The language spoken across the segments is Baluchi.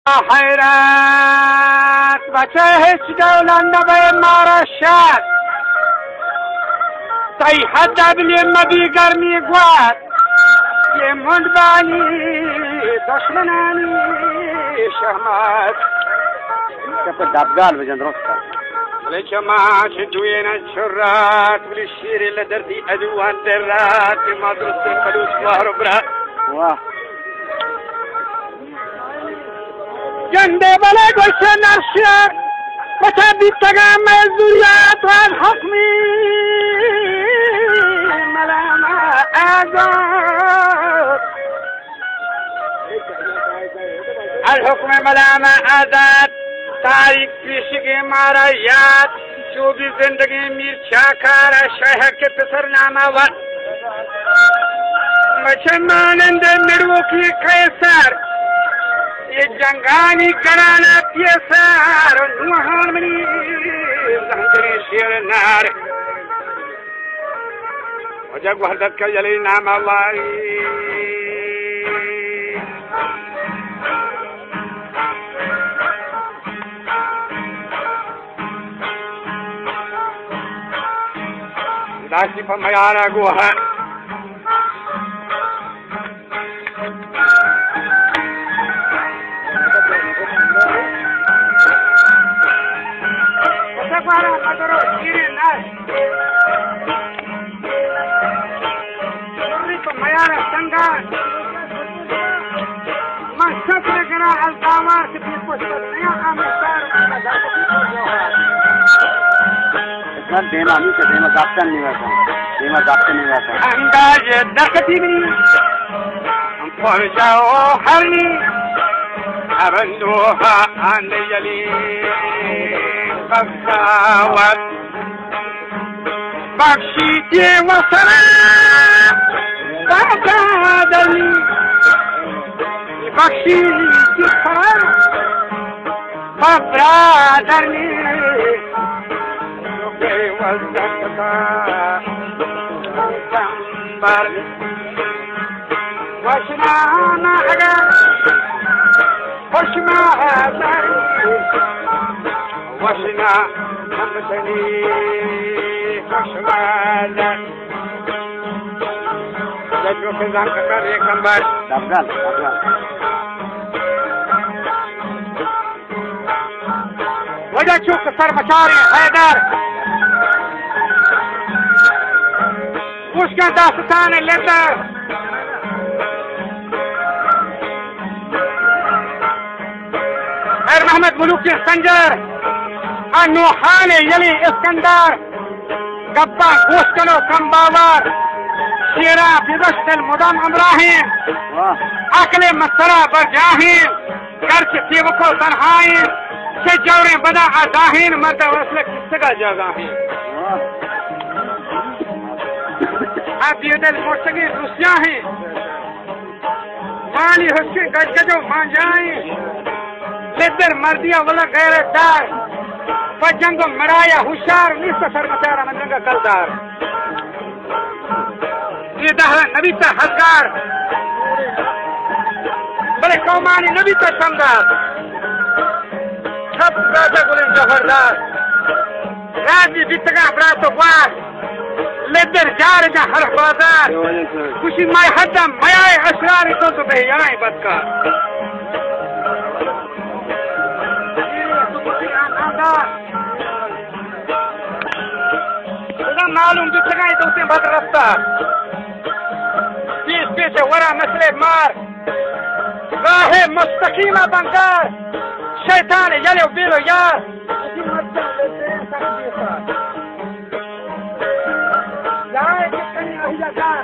حیرات بچہ ہچ ڈول نبئے مارا شات، تئی حد ابلی مبی گرمی گوات، یہ منڈبانی دشمنانی شہمات۔ چپ دبگال بجن درست۔ بلے چما چہ دوئین چرات، بلے شیر لدردی ادوان درات، ما درستیں بلوچ گوار و برات۔ واہ۔ جندے بلے گوشے نرشیار، پچا بیتگا مئے زوریات، واز حکمی ملامہ آزاد۔ الحکم ملامہ آزاد، تاریخ پیشگی مارا یاد، چوبی زندگی میر چاکار شیخ کے پسر نامہ وت۔ مچہ مانند مڑوکی قیصر، یہ جنگانی گرانا پیسر، نوحان منی زنجریں شیر نار۔ وجہ گوہر دت کا یلی نام آوائی۔ داشتی پہ میارا گوہر۔ من دیما ہمیشہ دیما ضابطہ نہیں رہتا، دیما ضابطہ نہیں رہتا۔ انداز درکتی نہیں۔ پرجا و ہرنی ارندوها آن یلی بغاوت بخشی تی و سرا بغدادنی بخشی تی سرا بغدادنی بر وشنا اگر خوشما در وشنا ہمسنی خوشما در لجو کے زنگ کر ایک نمبر۔ دبگل، دبگل۔ وجہ چوک سر مچاریں حیدر، گوشگاں داستان لندر، خیر محمد ملوک سنجر، انو خان یلی اسکندر، گپاں گوش کنو کم باور، شیراں ببش دل مدام ہمراہیں، واہ۔ عقل مسترا بر جاہیں، گرچہ تیوکو تنہائیں، چہ جوریں بدا آ داہیں، مرد وصل کستگا جاگاہیں۔ واہ۔ آ بیدل مرتگیں روسیاہیں، مالی ہشکیں گجگج و مانجائیں، لدر مردیا ولا غیرت دار، پہ جنگ و مرایا ہوشار، نیست سرمچارا من جنگ کلدار۔ یہ دہر نبیتا ہزگار، بلے قومانی نبیتا شمدار۔ سب داتا گلیں جوہردار، راجی بیتگاں برات و گوار، لدر جار جاں ہر بازار۔ خوشی مائے حدم میائے اشرار تو تو بہیائیں بدکار۔ خدا معلوم بیتگاں اے دوستیں بد رفتار۔ پیش پیش ورا مثل مار۔ راہ مستقیم بنگار۔ شیطان یل و بیل و یار۔ جائے کہ کنی اہل کار۔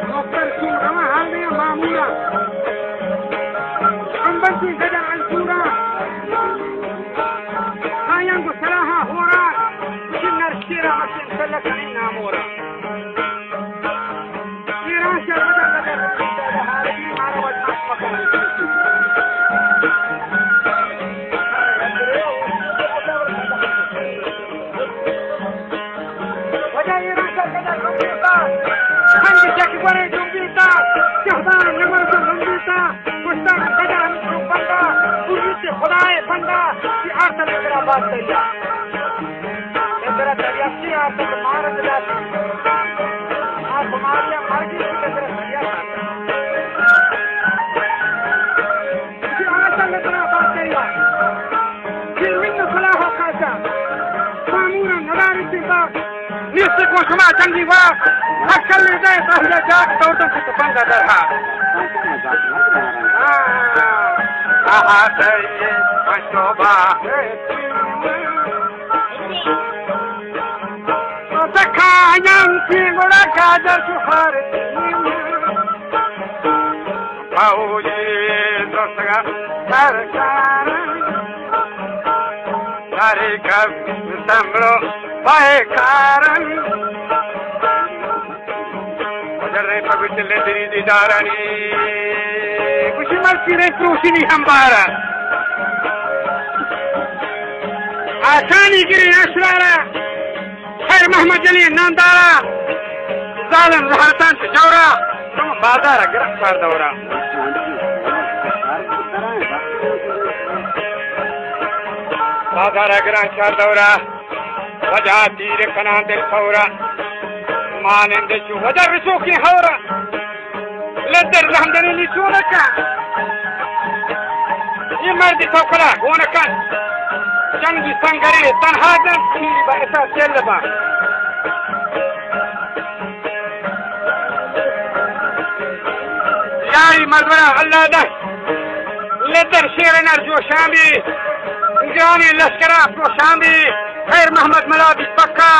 نوکر چون رواں حال دیا مامورا، کمبل چون گجا انصورا، آیاں گو سلاحا ہورا، چون نرشیرا مسلم سلکنی نامورا۔ ایران شر بدل بدل مارا وجہ مکن۔ وجہ یہ ہنگی چکی گورے جنبیتا، شہدان نگور تو ننبیتا، گوشتن بجا ہم چون بندا، پولیس خدائے بندا، کہ آرتن ترا بات دریا۔ ترا دریا کی آرتن مار دلا۔ آ بیماری مرگی کی ترا دریا۔ کہ آرتن ترا بات دریا۔ کہ من صلاح و قاسم۔ مامورا نداری سی بات۔ نیست گوں شما جنگی وا، ہر کلے دے تہیا جاک دوردن کی تپنگا درہا۔ آہا، آہا، دئیے پشتو با۔ دکھایم کی گڑا کاجا شوہر۔ باوجی دوستگا سرکارن، ساری کس سمرو پائے کارن۔ اگر رہے پگو چلے دری دیدارانی، خوشی مرچی رہے پروشی نہیں ہمبارا۔ آسانی گری اشرارا۔ خیر محمد جلی ناندارا، ظالم زہرتان چہ جورا، بازار گرفتار دورا۔ بازار گران چار دورا، وجہ تیر کنان دل پورا، مانند چو وجہ رسوکی ہورا۔ لدر زہم جنینی چونکا، یہ مردی تو کلا گونکا، جنگی سنگری تنہا جن، تیری با احساس چل با۔ یاری مزورا اللہ دہ، لدر شیر نر جو شامی، گرانی لشکرا پروشامی، خیر محمد ملا بی پکا،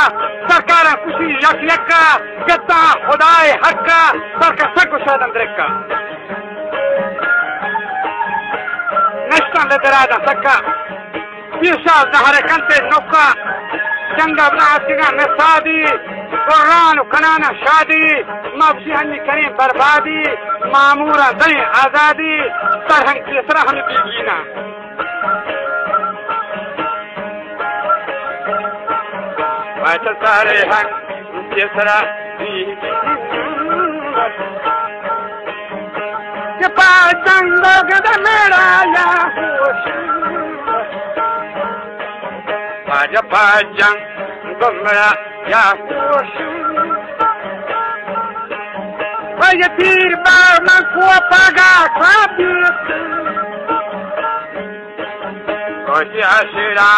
سرکاراں کشی یک یکا، گتاں خدائے حقا، سرکا سگ و شادم درکا۔ نشتاں لدراداں سکا، پیشا زہر کنتے نکا، جنگا بنا اتکگاں نسادی، قرآن و کنانا شادی، ما بشی ہنی کریں بربادی، مامورا دیں آزادی، سرہنگ پیسرا ہم بیگینا۔ پاچ سارے ہن پیسرا کہ پاچ جنگو گد میرا یا ہوش۔ پاچ پاچ جنگ گمرا یا ہوش۔ و یہ تیر بار من کو پاگا کھابیت۔ کوشی اشیرا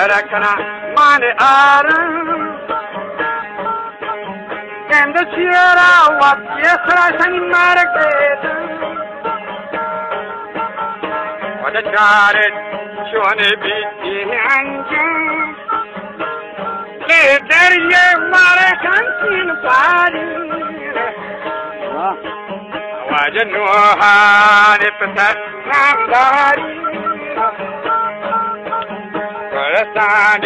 رکھنا مان آرم۔ گند چیرا وقت یہ سرا شنی مارگ دیدم۔ ودا چارت چون بیتی انجام۔ لے دریا مارا کنچین باری۔ واہ۔ واجہ نوحان پسر نامداری۔ پرستان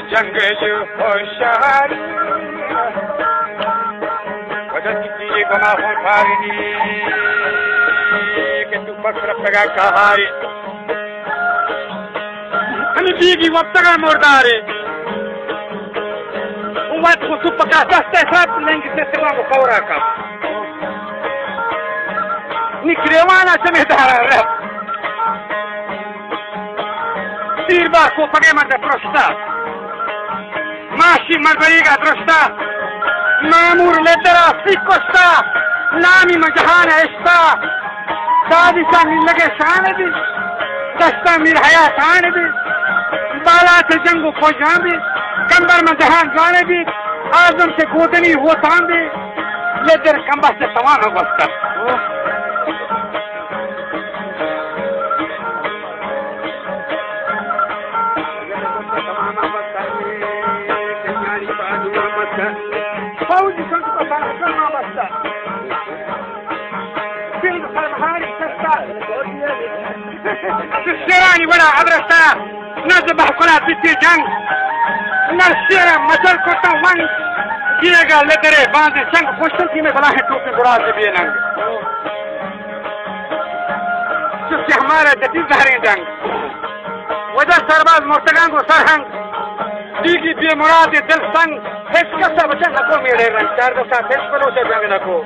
جنگ جو ہوشاری۔ واجہ کسی گما ہوں پارنی کہ تو پکر پگا کہاری۔ ہمے بیگی وپتگاں مردارے۔ وت خو سپکا دست ء سات لنگ سے سبا کو کورا کا۔ نی گریوانا چمے دارا رب۔ تیر بار کو پگے من پرشتا۔ ماشی مزریگا درشتا، مامور لدرا سی کشتا، نامی من جہان اشتا، دادی سا میر لگے شان بی، دشتا میر حیاتان بی، بالات جنگ و پوجان بی، کمبر من جہان جان بی، آزم سے گودنی ہوتان بی، لدر کمبر سے توان گوستا۔ فوجی سنت پسان سرما بستا۔ سنگ سرمہاری سستا۔ شیرانی وڑا ادرستا۔ نز بہکنا بیتی جنگ۔ نر شیرا مچل کرتا ونگ۔ گیگا لدرے باندے سنگ پشتن کی میں بلاہیں ٹوپی گڑا سے بے ننگ۔ چو کہ ہمارا جتی زہریں جنگ۔ وجہ سرباز مرتگاں گو سرہنگ۔ دیگی بے مراد دل سنگ۔ ہچ کس ءَ بچا نکو میڑے رنگ، چار دستا ہچ بلوچ ءَ جنگ نکو۔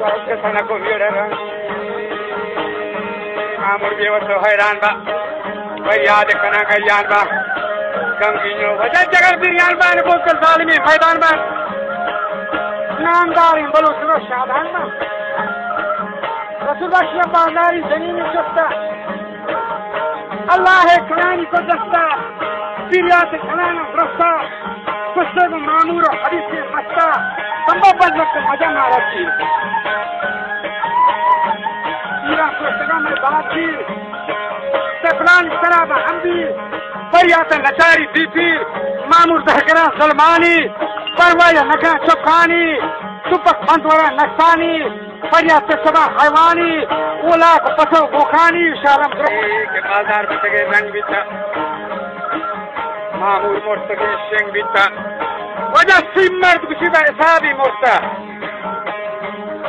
ہچ کس ءَ نکو میڑے رنگ۔ آمر بے وس و حیران با، فریاد کناں گریان با۔ غمگینو وجہ جگر بریان با، نکو کل ظالمی میدان با۔ نامداریں بلوچ رو شادان با۔ رسول بخش بازاری زمین چستا۔ اللہ ءِ کلانی کو دستا، پیریات کلانا درستا، کشتے کو مامور و حدیث کے مستا، تمبا بزرگ کو مجا مارا تیر۔ پیرا کشتگا میں باتیر، سفران سرابا ہم بھی، پریات نچاری بی پیر، مامور دہگران ظلمانی، پروایا نکان چکانی، سپک پنتورا نقصانی، پریات سبا حیوانی، اولاک پسو گوکانی، شارم درو۔ اے کہ بازار بتگے رنگ بیتا، مامور مرتگے شنگ بیتا۔ وجہ سی مرد گشی با حسابی مرتا۔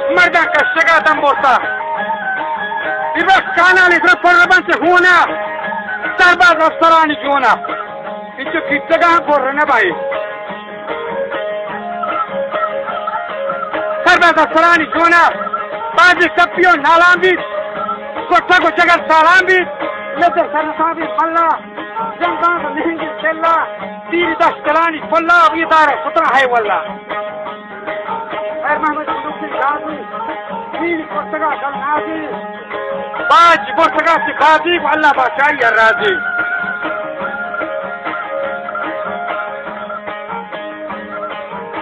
مردان کشگا دم برتا۔ بی بخش کانالی در پر بنت ہونا۔ سرباز افسرانی جونا۔ انچو کیتگاں پر نہ بائی۔ سرباز افسرانی جونا بازی کپی و نالان بیت، کٹگ و جگر سالان بیت، لدر سرسان بیت ملا، جنگان و نہنگی چلا، تیر دشت کلانی پلا، وی دار سترا ہے واللہ۔ خیر محمد بلوچی غازی، میر پرتگا گل نازی، باج برتگا چہ قاضی، اللہ بادشاہی ءَ راضی۔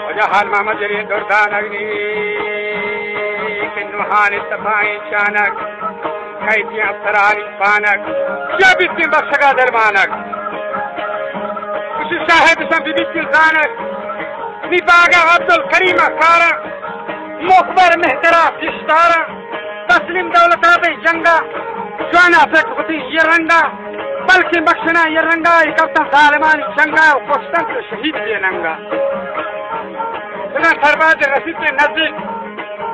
واجہ حال محمد جلیل دردانگ نی کہ نوحان تپائیں چانک، کیتی افسرانی پانک، یا بیتیں بخشگا درمانک۔ کسی صاحب سم بی بیتیں زانک، نی باگا عبدالکریم کارا، مخبر مہترا کشتارا، تسلیم دولت آبے جنگا، جوانا فکر کتی یہ رنگا، بلکہ بخشنا یہ رنگا، یہ کپتن ظالمانی جنگا، و کشتن تو شہید یہ ننگا۔ بنا سرباز رسید نزدیک،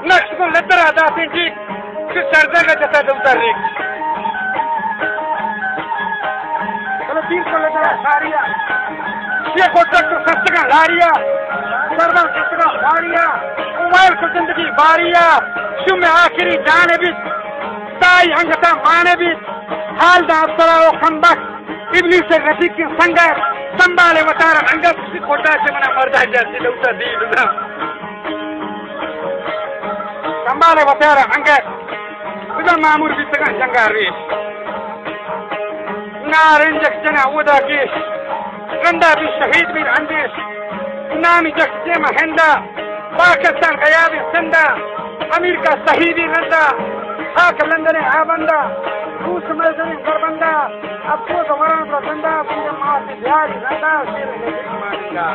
نقش کو لدرا داتیں جی، کہ سرزنگ جتا دوزر ریک۔ بلے تیر کو لدرا ساریا، یہ کو ٹک سستگا لاریا، سرباز سستگا لاریا، موبائل کو زندگی باریا، شو میں آخری جان بیت، تائی انگتا مان بیت، حال دا افسرا و خمبخت، ابلیس رفیق سنگت، سنبھالے وتارا انگت، کسی کھوٹا سے منا مردا جاتی لوٹا دی بزا۔ سنبھالے وتارا انگت، بزا مامور بیتگاں جنگا ریش۔ نارنجک جنا اودا گیش، رندا بی شہید بی اندیش، نامی جک جیما ہندا، پاکستان غیابی سندا، امریکہ صحیح بی رندا، خاک لندن آبندا، روس مردن بربندا، افسوس وران را زندا، بیر مات بیاری رندا، شیر مانندا۔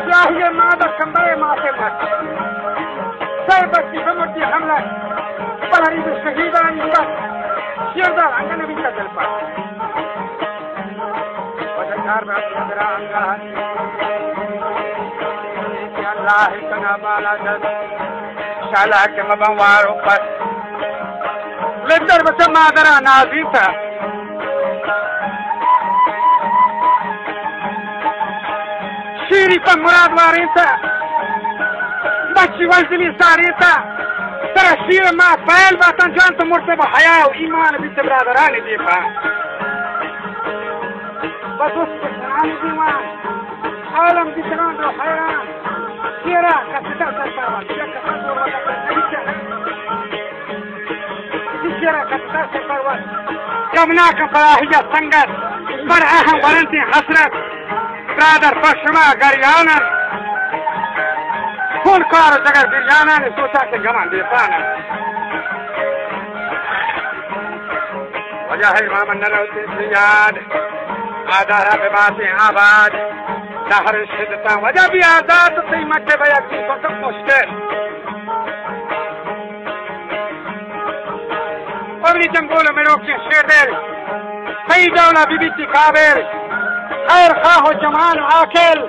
سیاہی مادہ کمبرے ماتے مٹ۔ سر بستی بمٹی حملہ۔ پہری بی شہیدانی بس۔ شیردار انگن بیتا دل پر۔ وجہ کار بات درا انگا۔ کہ اللہ کنا بالا دست۔ شالا کہ مبن وارو پس۔ لندر بچہ مادرا نازیتا۔ شیری پہ مراد وارینتا۔ بچی وزنی سارینتا۔ ترا شیر ما پہل باتن جان تو مرتے با حیا و ایمان بیتے برادرانی دیپا۔ بس اس پہ سرانی دیوان۔ عالم بیتگان و حیران۔ شیرا کستا سر پروان۔ شیرا کستا سر پروان۔ غمناک براہی سنگت، پر اہم ورنتی حسرت، برادر پر شما گریانن، خون کار و جگر بریانن، سوچا کہ گمان دیپانن۔ وجہ امام نہ روتی یاد، آدارا بباتیں آباد، دہر شدتاں وجہ بی آزاد، تی مٹے بیگ بی بکم مشکل۔ پبلی جنگول مڑوکیں شیر دل، سعید اولا بی بی تی قابل، خیر خواہ و جوان و عاقل،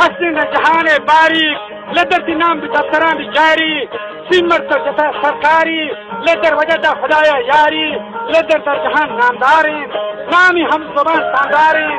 ہستیں در جہان باریک، لدر تی نام بی دفتران بی جاری، پیمر تو جتا سرکاری، لدر وجہ دا خدایا یاری، لدر در جہان نامداریں، نامی ہم زبان شانداریں۔